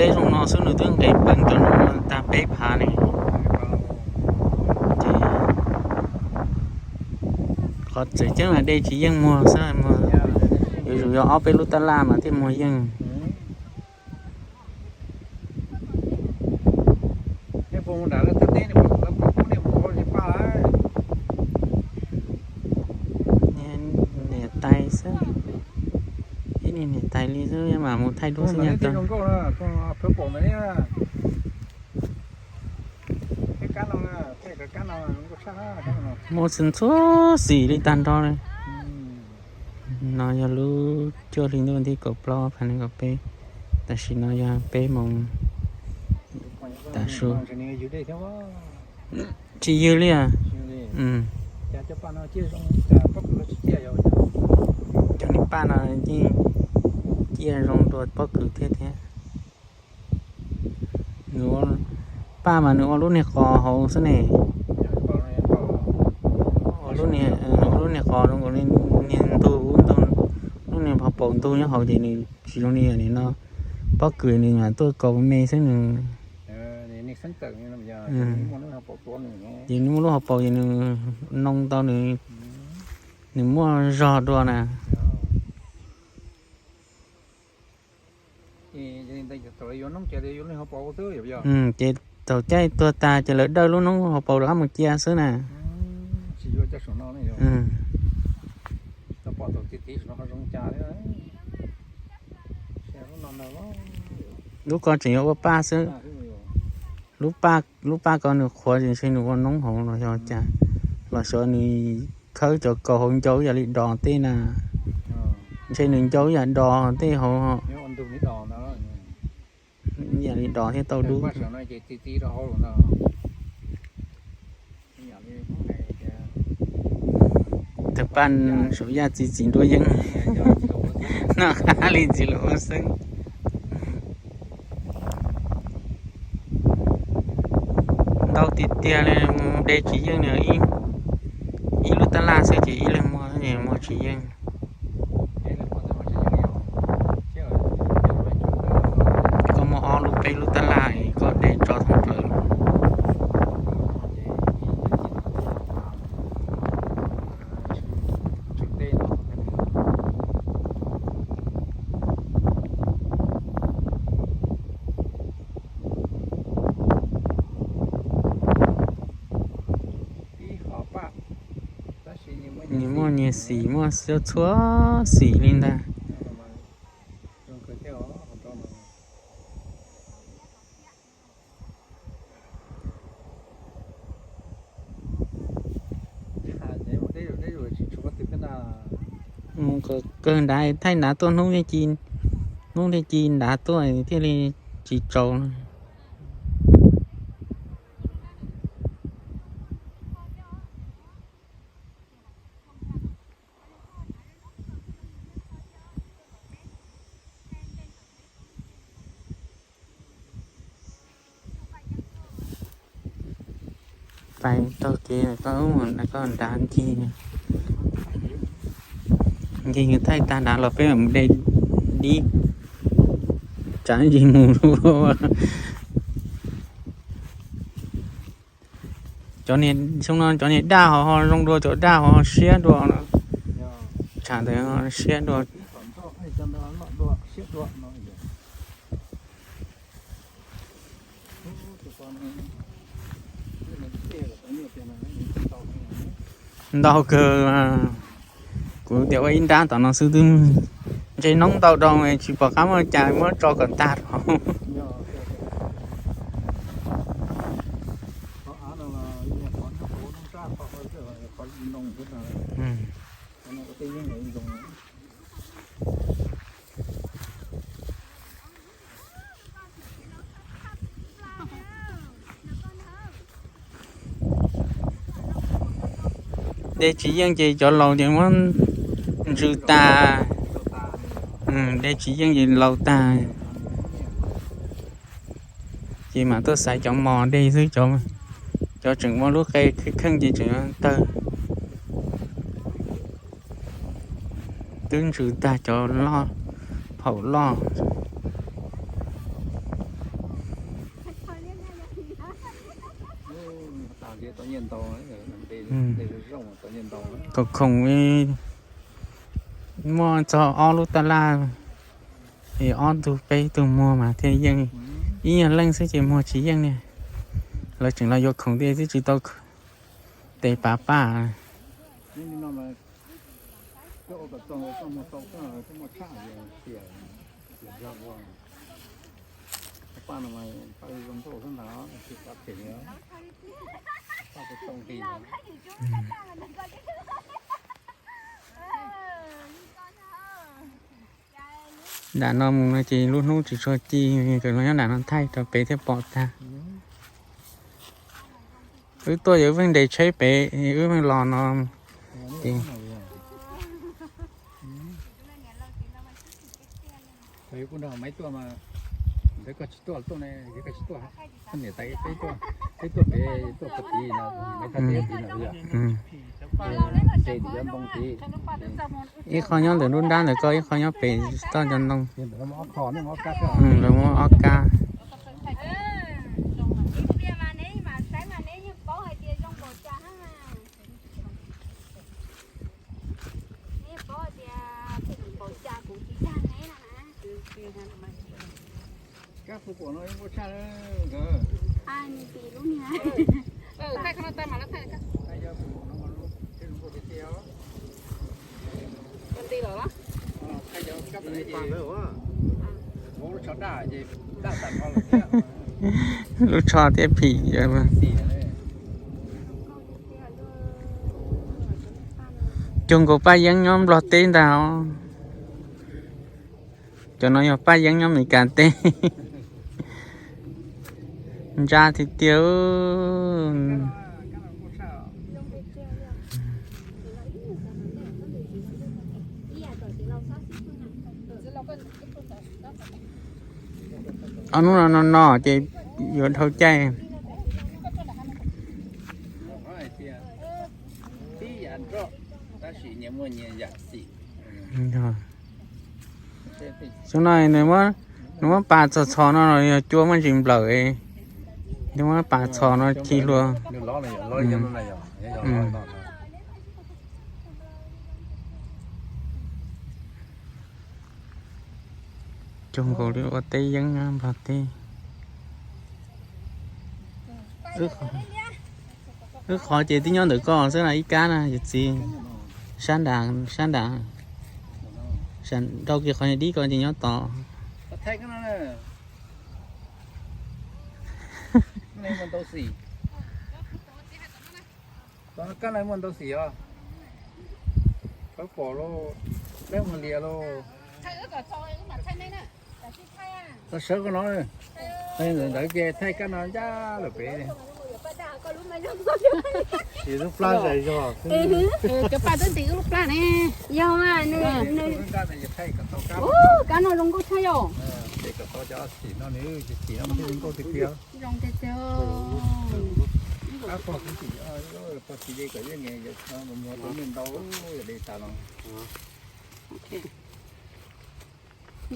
Peb zoo no xwb nws twb nqis peem cov no tag peb phav ne. Ces qhov tseem ceeb mas dej tsis yeej muag xwb, yuav tsum yog ob peb lub tab laj mas thiaj muag yeej. Niam tais xwb, ib niag niam tais li xwb mas mus thaij duab xwb nyab tag. Muaj txhua txhua xim li tag nrho li. No yog lub cuaj hli ntuj thib kaum plaub phav nees nkaum peb, tam sim no yog peb moos tav su. Tsis ywg li. Cov niag paj no yeej ciaj zoo dua pob kws thiab thiab. Nws ua, paj mas nws ua lub niag qos hauv xwb ne. Ua lub niag qos zoo nkaus li niag ntug, lub niag hauv paus ntug nyob hauv ces nws tsis zoo li no. Pob kws nws mam tuaj kaus me xwb nws. Ces nws muaj lub hauv paus ces nws noo tau nws, nws muaj zog dua na. Ces thaum caij tuag tas ces lawv dawj lub noob hauv paus rov qab mus cia xwb na. Lub ko tseem yuav ua paj xwb. Lub paj ko nws qhuav ces ntshe nws ua noob hauv los yog cas, los xyov nws khawb cov kaus hauv ncau ib yam li dos tej na. Ntshe nws ncau ib yam dos tej hauv. Ib yam li dos thiab tau dub. Tawg paj saum yaj txi txiv nruab yeeb. Noj qab li txiv lus ua xeeb. Ntau tiag tiag li, de tsis yeej li. Ib lub tab laj xwb ces ib leeg muag, muag tsis yeej. Koj muaj ob lub peb lub tab laj koj de tso thoob plaws. Nyias muaj nyias xim, muaj txhua xim li ntag. Mus kawg nrad, thaij nrad tuaj hnub, hnub thiaj ci nrad tuaj thiaj li tsis tsaus. Pais taug kev koj, koj nrad ncig, ncig thaij tag nrad los peb mam de dib, tsam ncig mus. Cov niag, xyoo no cov niag daj ho zoo dua, cov daj ho siab dua no. Tshav ntawd siab dua. Ntau kawg. Kuv tias ua ib nrab tom no xwb twb ntshe noob ntau dhau tsis pom qab muab cas muab tso kom tag rau. De tsis yeej ces cov laus ces muab ntsws tas. De tsis yeej ces laus tag. Ces mam tuaj xaiv cov mos de xwb, cov tseem muaj lub qe kheej kheej ces tseem tawg. Twb ntsws tag cov loj, phaum loj. Kaum khoom muaj txog ob lub tab laj, es ob tug peb tug muag mas thiaj yeej. Ib nyuag leej xwb ces muag tsis yeej ne. Lawv tseem los yuav khoom tiag xwb tsis tau tes pav paj. Nram no mus no ces lub hnub tsis tshua ci, nkawd los nyob nram no thaij rau pem thiaj pom tag. Wb tuaj yog wb pheej nres tsheb pem, wb pheej los no. Ib qho nyob ntawm lub nrab ntawm koj, ib qho nyob pem toj cov ntoo. Lawv muab ob kab. Lub tsho thiab phim. Cuag nkaus paj yeeb nyob Nplog teb ntag os. Cov no yog paj yeeb nyob Meskas teb. Ntsa tiag tiag. Ob hnub no no no ces yuav dhau caij. Xyoo no nws muab pas txog txhos no los yog cua muaj ntsis nplawm, nws muab pas txhos no khi hlua. Cuag nkaus li ua teb yeeb Nplog teb. Wb qhov ces twb nyob ntawm koj xwb na ib kab na yawm txiv. Sab nram, sab nram, rau kiag qhov dib ko ces nyob tod. Kab no muaj ntau xim os. Kab pom lauj, dab muag lias lauj. Tau sawv koj no, ntawd ces thaij kab no ncaj lawm pem. Sim lub plab zais zog. Cov paj twb ntim wb lub plab ne. Yog, kab no zoo nkauj tshaj yom. Zoo tiag tiag.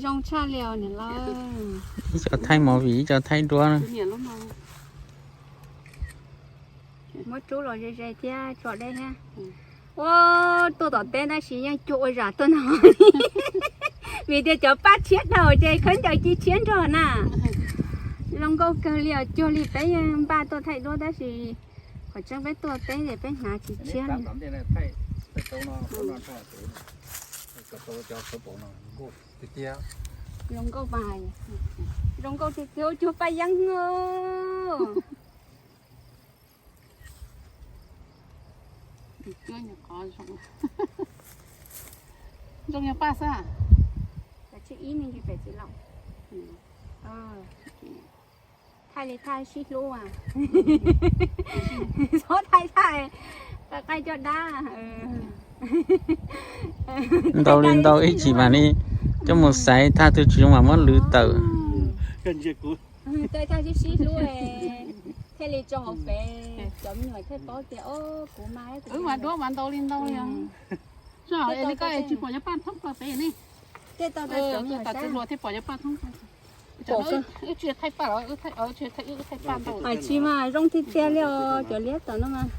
Zoo tshaj li os niam lauj. Ib co thaij movie, ib co thaij duab na. Muab rub los ze ze thiab tso deb thiab. Ua, tuaj tom teb tab sis yeej cuag ua zam tuaj no. Vim tias cov paj tshiab dhau ces khaub ncaws ci tshiab nrog na. Zoo nkauj kawg li os, cuag li peb yeej npaj tuaj thaij duab tab sis qhov tseeb peb tuaj teb ces peb hnav tsis tshiab. Zoo nkauj mas, zoo nkauj tiag tiag, cuag paj yeeb os. Zoo yog paj xwb. Thaij li thaij sib hlub. Txhob thaij thaij, qaij coj dab. Ntau li ntau ib tsis mam li coj mus xaiv, thaj twg tsis zoo mam muab lwv tawm. Thaij sib sib hlub, thiaj li tso hauv fev, cov me nyuam thiaj paub tias o kuv mas. Wb mas duab mas ntau li ntau li os. Li koj tsis pom cov paj thoob plaws pem ne. Tej tau tau cov me nyuam saib, luag thiaj pom cov paj thoob plaws. Mas tsis mas zoo tiag tiag li os cov liab tom no mas.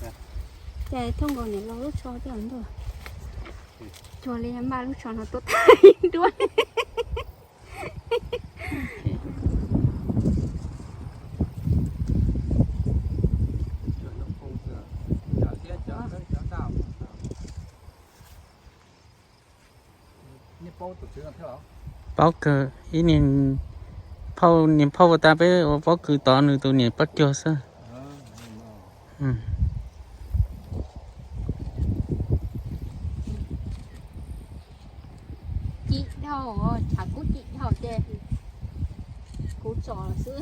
Ces thooj nkaus niam laus lub tsho thiab ntuj. Cuag li npaj lub tsho no tuaj thaij duab. Paub kawg ib niag phauj, niag phauj ua tas peb ua pob kws tod nws tus niam pab cuag xwb. Ci dhau, tshav kub ci dhau ces kuv tso xwb.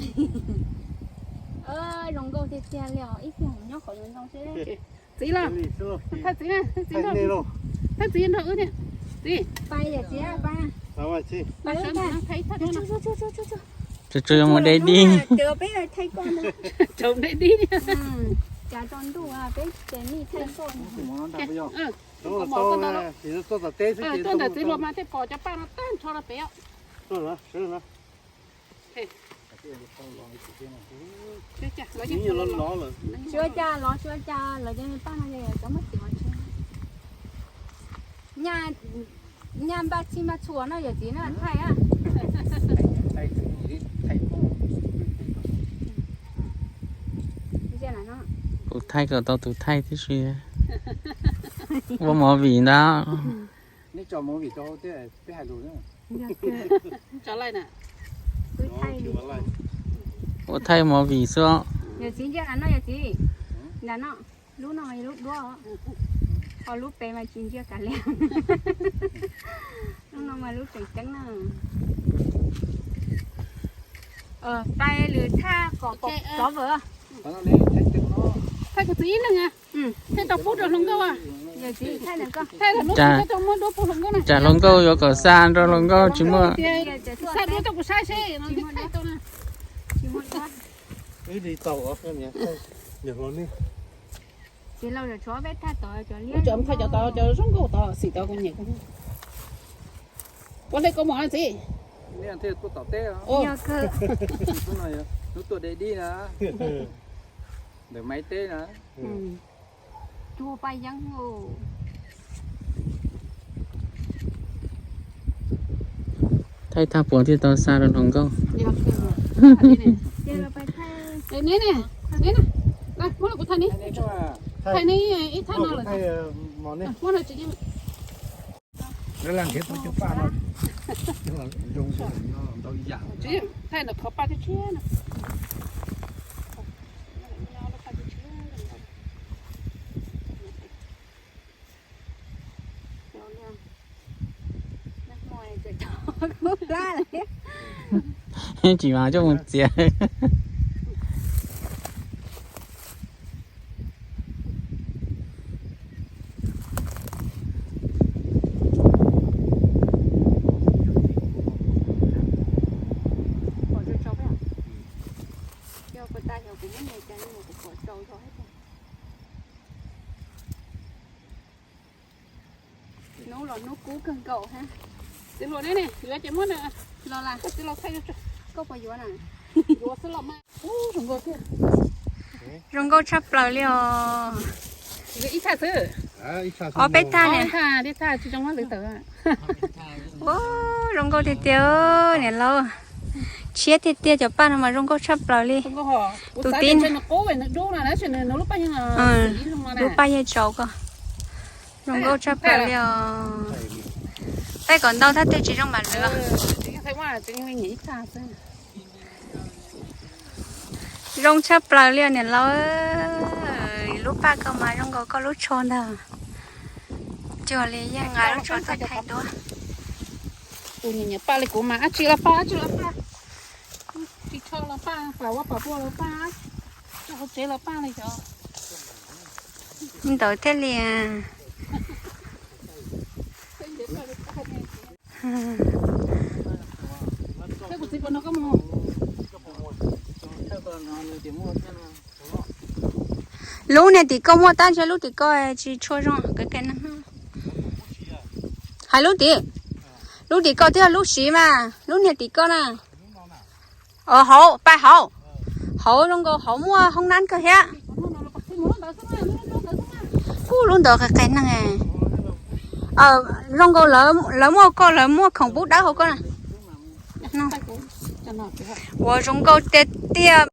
Zoo nkauj tiag tiag li os, ib pliag nyob qhov zoo zoo seb. Txiv los, thaij txiv, thaij txiv nrog, thaij txiv nrog wb thiab. Txiv, pais yam txiv, pais. Tsuas tsuas yuav mus de dib. Tsuas de dib. Cas tso ntuj peb ces mij thaij koj. Tuaj ntawm txiv hluas mas thiaj pom cov paj no tag nrho rau pem. Tsis ua cas los tsis ua cas, lawv cov paj no cov muaj txiv mas tsis. Nyaj npaj txhij npaj txhua no yawm txiv na thaij. Kuv thaij kom tau tus thaij tib si. Ua movie ntag. Ua thaij movie xwb. Yawm txiv ntsia qhov no yawm txiv. Nram no, lub no lub duab, ho lub pem mas tsis ntsia kav liam. Lub no mas lub tseem ceeb na. Pais lwm thaj kom pov vawm. Thaij kuv txiv ib leeg. Thaij tau pub rau hluas nkauj. Tsam hluas nkauj yuav kom xa rau hluas nkauj tsis muaj. Xa duab rau kuv saib seb. Txiv laus tshuav peb thaj tod cov liab. Cov thaij cov tod cov zoo nkauj tod xim tod kuv nyiam. Ua hle koj mom txiv. Hnub tuaj de dib na, ntawm Maiv teb na. Cuag paj yeeb. Thaij tag puas thiaj tau xa rau hluas nkauj. Thaij neb ib thaj no lawm. Thaij ntawm qhov paj tshiab tshiab no. Tsis mas coj mus txiav. Hnub los hnub kub kawg nkaus ha. Txiv hluas neb ne, yuav ces muab na. Los las, koj txiv los thaij. Koj puas yuav na? Yuav xwb los mas. Zoo nkauj thiab. Zoo nkauj tshaj plaws li os. Ib thaj xwb. Ob peb thaj ne. Ib thaj tsis zoo lwm tawm. Ua zoo nkauj tiag tiag niam laus. Tshiab tiag tiag cov paj no mas zoo nkauj tshaj plaws li. Tus tib lub paj yeej tsaus ko. Zoo nkauj tshaj plaws li os. Thaij kom ntau thaj twg tsis zoo mam lwv. Zoo tshaj plaws li os niam laus. Lub paj ko mas zoo nkaus koj lub tsho ntag. Cuag li yeej nqa lub tsho tuaj thaij duab. Tus niam nyiam paj li kuv mas dab tsi los paj, dab tsi los paj. Ris tsho los paj, pam ua pam pua los paj, tso hauv tsev los paj li cov. Ntawd thiaj li. Lub niag tim ko muaj tab sis lub tim ko tsis tshua zoo. Hais lub tim, lub tim ko twb yog lub siv mas, lub niag tim ko na. Hauv, pais hauv. Hauv zoo nkaus hauv muaj hoob nab kawg thiab. Kuj lub ntawd qe qe neeg. Zoo nkaus lawv muaj koj, lawv muaj khoom pub dawb hauv koj. Ua zoo nkauj tiag tiag.